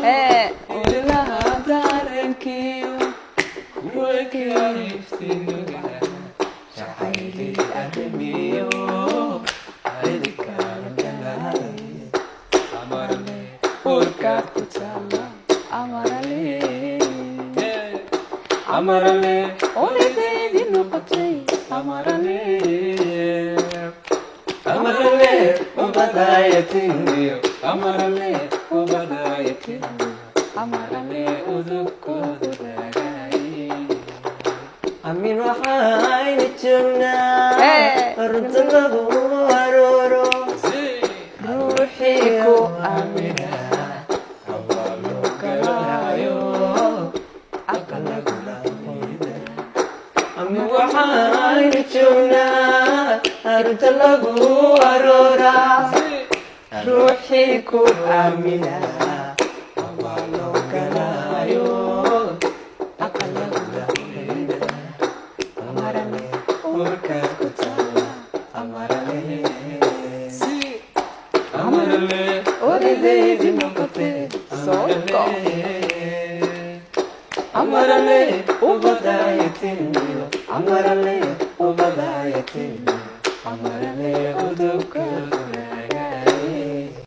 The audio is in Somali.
Ee. Ilaha dareenkiyo jacayli arrimiyo amarale urkaad ku taala. Amarale. Amarale. Odaydii noqotay amarale. Amarale ubadayatiniyo, amarale ubadayatiniyo, amarale udubkoodu raagay. Amin waxaynu joognaa Ee. runta lagu arooro. Ruuxii ku aamina Galaayo. Aqalagula. Amin waxaynu joognaa runta lagu arooraa. Ruuxii ku aamina Waa galaayo. Aqalagula. Amarale urkaad ku taala amarale. Amarale. Odaydii noqotay soo. Amarale ubadayatiniyo, amarale ubadayatiniyo, amarale.